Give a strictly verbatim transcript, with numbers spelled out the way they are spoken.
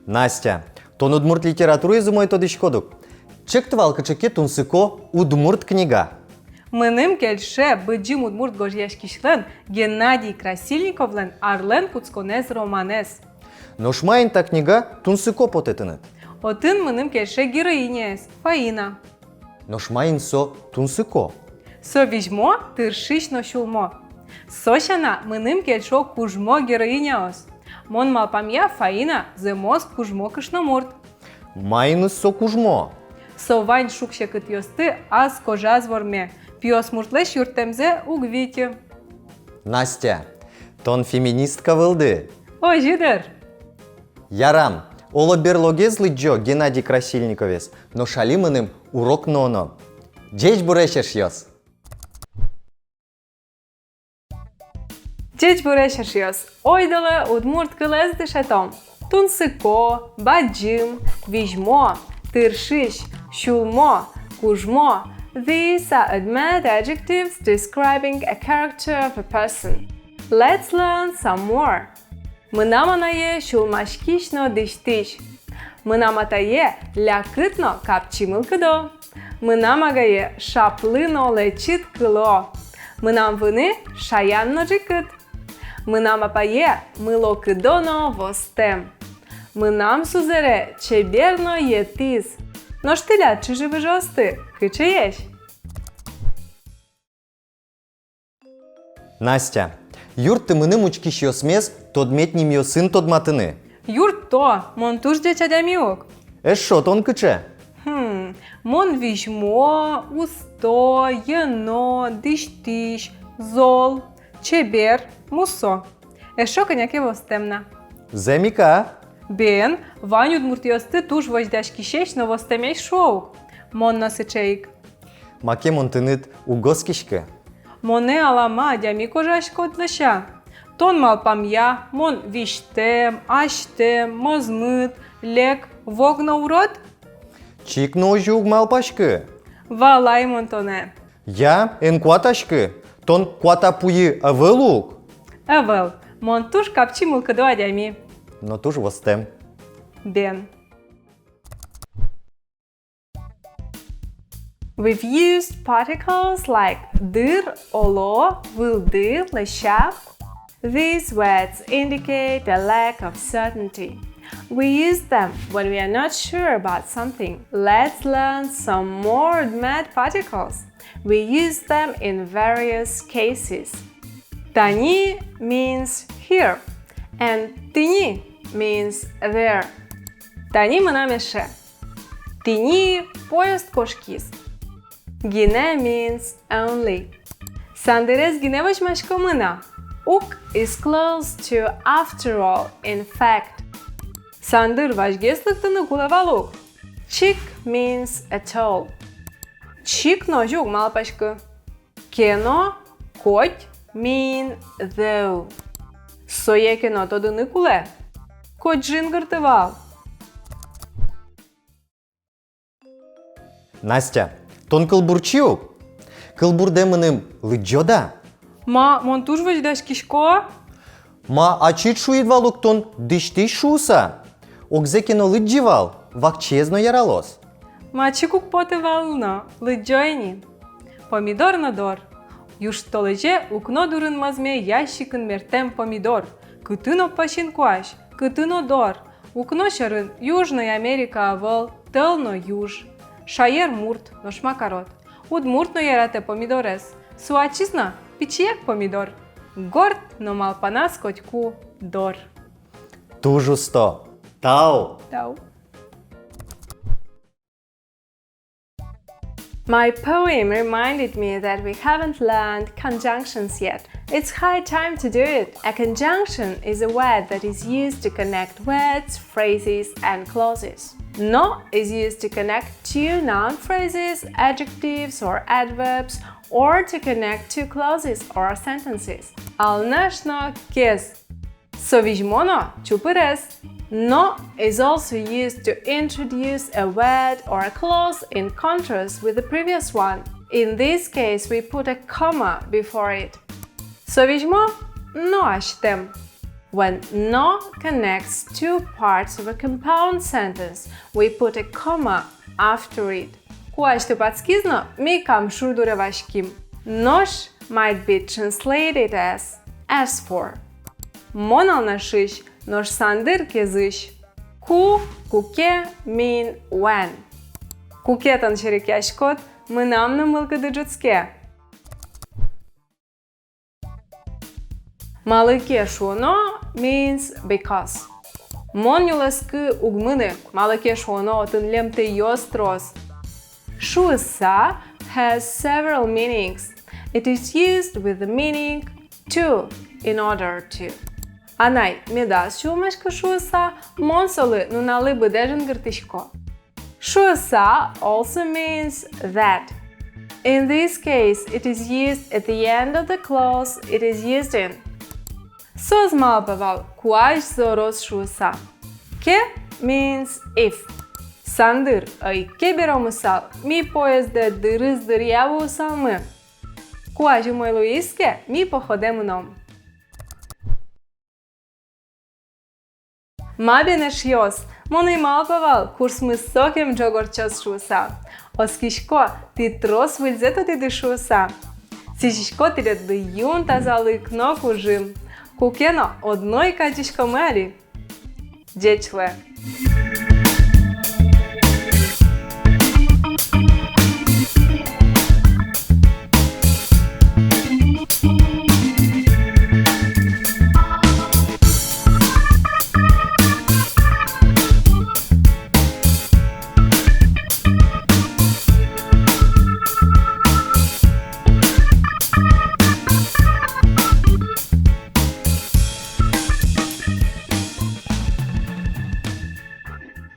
Настя, тон удмурт литератураез умой тодӥськод ук. Чекты вал кыӵе ке тунсыко удмурт книга. Мыным кельше быдӟым удмурт гожъяськисьлэн Геннадий Красильниковлэн «Арлэн кутсконэз» романэз. Нош маин та книга тунсыко потэ тыныд? Отын мыным кельше героиняез, Фаина. Нош маин со тунсыко? Со визьмо, тыршись но сюлмо. Со сяна мыным кельшо кужмо героиняос. Мон малпамъя, Фаина зэмос кужмо кышномурт. Маиныз со кужмо? Со вань шуг-секытъёсты ас кожаз вормэ, пиосмуртлэсь юрттэмзэ уг витьы. Настя, тон феминистка вылды. Озьы дыр. Ярам, оло, берлогес лыдӟо Геннадий Красильниковез, нош али мыным урок нуоно. Ӟечбуресь, эшъёс! Ӟечбуресь, эшъёс! Ойдолэ удмурт кылэз дышетом. Тунсыко, бадӟым, визьмо, тыршись, сюлмо, кужмо. These are admit adjectives describing a character of a person. Let's learn some more. Мынам анае сюлмаськись но дӥсьтӥсь. Мынам атае лякыт но капчи мылкыдо. Мынам агае шаплы но лэчыт кыло. Мынам выны шаян но ӝикыт. Мынам апае мылокыдо но востэм. Мынам сузэре чебер но етӥз. Нош тӥляд чыжы-выжыосты кыӵеесь? Настя, юртты мыным учкисьёсмес тодмет нимъёсын тодматыны. Юртто, мон туж ӟеч адями ук. Эшшо тон кыӵе? Хм, мон визьмо, усто, йӧно, дӥсьтӥсь, зол, чебер, мусо. Эшшо кӧня ке востэм на. Зэм ик-а? Бен, вань удмуртъёсты туж возьдаськисесь но востэмесь шуо ук. Мон но сыӵе ик. Маке мон тыныд уг оскиськы. Монэ алама адями кожаськод, лэся. Тон малпамъя, мон визьтэм, азьтэм, мозмыт, лек, вог но урод? Чик но озьы уг малпаськы. Валай мон тонэ. Я, эн куатаськы. Тон куатапуйы ӧвӧл ук. Ӧвӧл. Мон туж капчи мылкыдо адями. Но туж востэм. Бен. We've used particles like дыр, оло, вылды, лэся. These words indicate a lack of certainty. We use them when we are not sure about something. Let's learn some more admit particles. We use them in various cases. Тани means here, and тӥни means there. Тани мынам эше. Тӥни поезд кошкиз. Гинэ means only. Сандырез гинэ возьмаськомы на. Ук is close to after all, in fact. Сандыр вазьгес лыктыны кулэ вал ук. Чик means at all. Чик но озьы уг малпаськы. Ке но, коть, mean though. Сое ке но тодыны кулэ. Коть жингырты вал. Настя, тон кылбурчи ук? Кылбурдэ мыным лыдӟод-а? Ма, мон туж возьдаськисько. Ма, ачид шуид вал ук тон дӥсьтӥсь шуыса. Огзэ ке но лыдӟы вал, вакчиез но яралоз. Ма, чик уг поты вал но, лыдӟо ини. Помидор но дор. Южтолэзе укно дурын мӧзме ящикын мертэм помидор. Кытын но пӧсьын куазь, кытын но дор. Укно сьӧрын Южной Америка ӧвӧл, тӧл но юж. Шаер мурт, нош ма карод. Удмурт но яратэ помидорез. Со ачиз но пичияк помидор. Горд но малпаназ котьку дор. Туж усто. Тау. Тау. My poem reminded me that we haven't learned conjunctions yet. It's high time to do it. A conjunction is a word that is used to connect words, phrases, and clauses. Но is used to connect two noun phrases, adjectives, or adverbs, or to connect two clauses or sentences. Алнаш но кез. Со визьмо но чупырес. Но is also used to introduce a word or a clause in contrast with the previous one. In this case, we put a comma before it. Со визьмо но азьтэм. When но connects two parts of a compound sentence, we put a comma after it. Куазь тупатскиз но, ми камшур дуре ваським. Нош might be translated as as for. Мон Алнашысь, нош Сандыр Кезысь. Ку, куке mean when. Куке тон серекъяськод, мынам но мылкыды ӝутске. Малы ке шуоно means because. Мон нюлэскы уг мыны, малы ке шуоно отын лемтэйёс трос. Шуыса has several meanings. It is used with the meaning to, in order to. Анай медаз сюлмаськы шуыса, мон солы нуналлы быдэ жингыртӥсько. Шуыса also means that. In this case, it is used at the end of the clause it is used in. Со ӧз малпа вал, куазь зороз шуыса. Ке means if. Сандыр, ӧй ке беромысал, ми поездэ дырыз дыръя вуысалмы. Куазь умой луиз ке, ми походэ мыном. Ма бен, эшъёс, мон ӧй малпа вал, курсмы сокем ӝог ортчоз шуыса. Оскисько, тӥ трос выльзэ тодӥды шуыса. Сӥзисько тӥледлы юн, тазалык но кужым. Куке но одно ик адӟиськомы али. Ӟеч луэ.